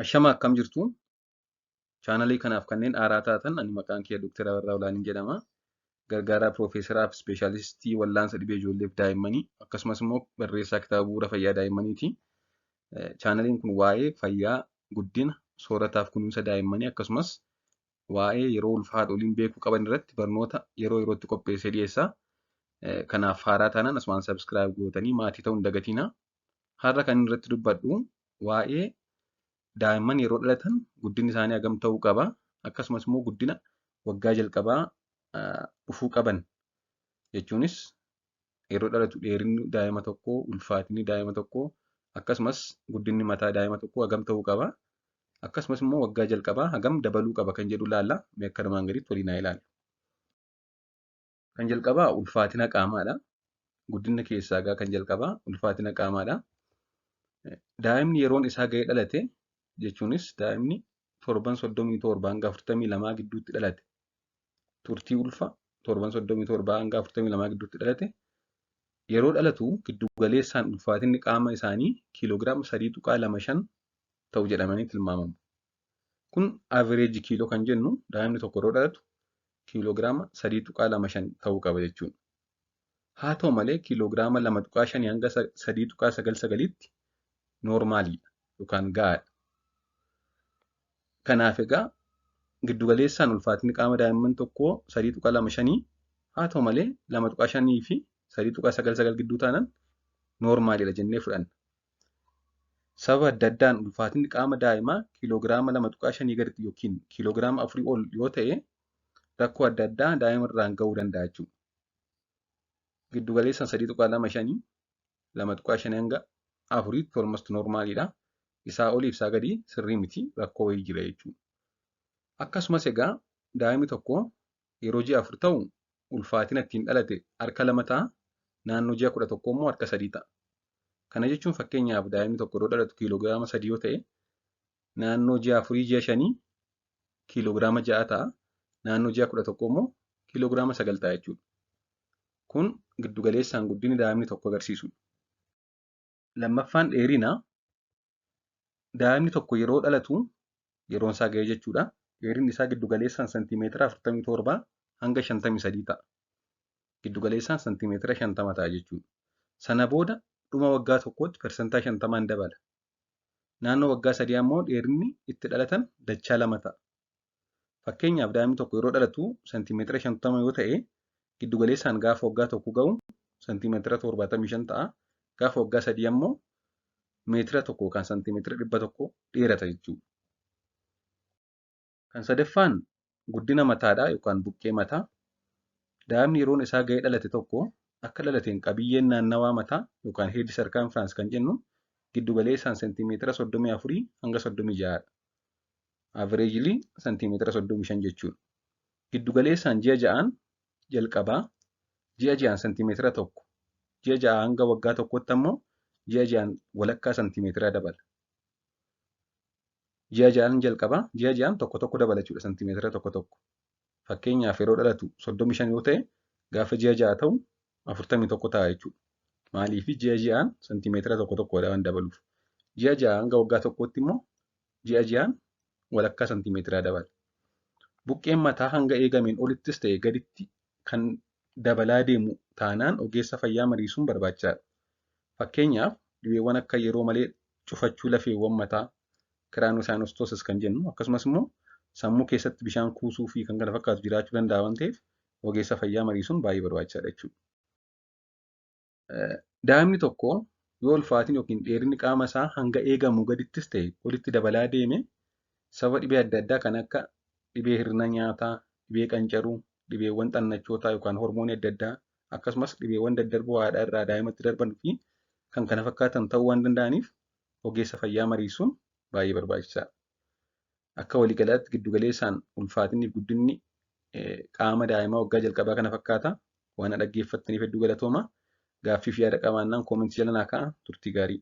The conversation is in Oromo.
Ashama akkam jirtu? Chaanalii kanaaf kanneen haaraa taatan ani maqaan kiyya Dr. Abarraa Olaaniin jedhama. Gargaaraa Piroofeesaraa fi Ispeeshaalistii Wallaansa Dhibee Ijoollee fi Daa'immanii akkasumas immoo barreessaa kitaaba bu'uura fayyaa daa'immaniiti. Chaanaliin kun waa'ee fayyaa, guddina, soorataaf kunuunsa daa'immanii akkasumas waa'ee yeroo ulfaa haadholiin beekuu qaban irratti barnoota yeroo yerootti qopheessee dhiyeessa. Kanaaf haaraa taanaan asumaan subscribe gootanii maatii ta'uu hin dagatinaa. Har'a kan irratti dubbadhu waa'ee daa'imman yeroo dhalatan guddinni isaanii hagam ta'uu qaba akkasumas immoo guddina waggaa jalqabaa dhufuu qaban jechuunis yeroo dhalatu dheerinni daa'ima tokkoo, ulfaatinni daa'ima tokkoo akkasumas guddinni mataa daa'ima tokkoo hagam ta'uu qaba akkasumas immoo waggaa jalqabaa hagam dabaluu qaba kan jedhu ilaalla. Mee akka armaan gadiitti waliin haa ilaallu. Kan jalqabaa ulfaatina qaamaadha. Guddina keessaa egaa kan jalqabaa ulfaatina qaamaadha. Daa'imni yeroon isaa ga'ee dhalate jechuunis daa'imni torban 37 hanga 42 gidduutti dhalate turtii ulfa torban 37 hanga 42 gidduutti dhalate yeroo dhalatu giddu galeessaan ulfaatinni qaama isaanii kiiloogiraama 3.25 ta'u jedhamanii tilmaamamu. Kun average kiiloo kan jennu daa'imni tokko yeroo dhalatu kiiloogiraama 3.25 ta'uu qaba jechuudha. Haa ta'u malee kiiloogiraama 2.5 hanga 3.99tti noormaaliidha yookaan gahaadha. Kanaaf egaa giddu galeessaan ulfaatinni qaama daa'imman tokkoo 3.25 haa ta'u malee 2.5 fi 3.99 gidduu taanaan noormaaliidha jennee fudhanna. Sababa adda addaan ulfaatinni qaama daa'imaa kiiloogiraama 2.5 gadi yookiin kiiloogiraama 4 ol yoo ta'e rakkoo adda addaa daa'ima irraan ga'uu danda'a jechuudha. Giddu galeessaan 3.25 2.5 hanga 4tti almost noormaaliidha. Isaa oliif isaa gadi sirrii miti rakkoo wayii jira jechuudha. Akkasumas egaa daa'imni tokko yeroo ji'a 4 ta'u ulfaatina ittiin dhalate harka 2 ta'a. Naannoo ji'a 11 immoo harka 3 ta'a. Kana jechuun fakkeenyaaf daa'imni tokko yeroo dhalatu kiiloogiraama 3 yoo ta'e naannoo ji'a 4 ji'a 5 kiiloogiraama 6 ta'a. Naannoo ji'a 11 immoo kiiloogiraama 9 ta'a jechuudha. Kun giddu galeessaan guddinni daa'imni tokko agarsiisudha. Lammaffaan dheerina. Daa'imni tokko yeroo dhalatu yeroon isaa ga'ee jechuudha. Dheerinni isaa giddu galeessaan santiimeetira 47 hanga 53 ta'a. Giddu galeessaan santiimeetira 50 ta'a jechuudha. Sana booda dhuma waggaa tokkootti persentaa 50 dabala. Naannoo waggaa 3 ammoo dheerinni itti dhalatan dachaa 2 ta'a. Fakkeenyaaf daa'imni tokko yeroo dhalatu santiimeetira 50 yoo ta'e giddu galeessaan gaafa waggaa tokko ga'u santiimeetira 75 ta'a. Gaafa waggaa 3 ammoo meetira 1 yookaan santiimeetira 100 dheerata jechuudha. Kan sadaffaan guddina mataadha yookaan buqqee mataa. Daa'imni yeroon isaa ga'ee dhalate tokko akka dhalateen qabiyyeen naannawaa mataa yookaan head circumference kan jennu giddu galeessaan santiimeetira 34 hanga 36 dha. Averejilii santiimeetira 35 jechuudha. Giddu galeessaan ji'a 6n jalqabaa ji'a 6n santiimeetira 1 ji'a 6 hanga waggaa tokkotti ammoo ji'a 6n walakkaa santiimeetira dabala. Ji'a 6n jalqabaa ji'a 6n tokko tokko dabala jechuudha santiimeetira tokko tokko. Fakkeenyaaf yeroo dhalatu 35 yoo ta'e gaafa ji'a 6 ta'u 41 ta'a jechuudha. Maaliif ji'a 6n santiimeetira tokko tokko waan dabaluuf. Ji'a 6 hanga waggaa tokkootti immoo ji'a 6n walakkaa santiimeetiraa dabala. Buqqeen mataa hanga eegameen olittis ta'e gaditti kan dabalaa deemu taanaan ogeessa fayyaa mariisuun barbaachisaadha. Fakkeenyaaf dhibeewwan akka yeroo malee cufachuu lafeewwan mataa craniosynostosis kan jennu akkasumas immoo sammuu keessatti bishaan kuusuu fi kan kana fakkaatu jiraachuu danda'a waan ta'eef ogeessa fayyaa mariisuun baay'ee barbaachisaadha jechuudha. Daa'imni tokko yoo ulfaatin yookiin dheerinni qaama isaa hanga eegamu gadittis ta'e olitti dabalaa deeme sababa dhibee adda addaa kan akka dhibee hir'ina nyaataa, dhibee qancaruu, dhibeewwan xannachootaa yookaan hormoonii adda addaa akkasumas dhibeewwan daddarboo haadha irraa daa'imatti darban fi kan kana fakkaatan ta'uu waan danda'aniif ogeessa fayyaa mariisuun baay'ee barbaachisaadha. Akka waliigalaatti giddu galeessaan ulfaatinni fi guddinni qaama daa'imaa waggaa jalqabaa kana fakkaata. Waan dhaggeeffattaniif hedduu galatooma. Gaaffii fi yaada qabaannaan koomentii jala naa kaa'aa. Turtii gaarii.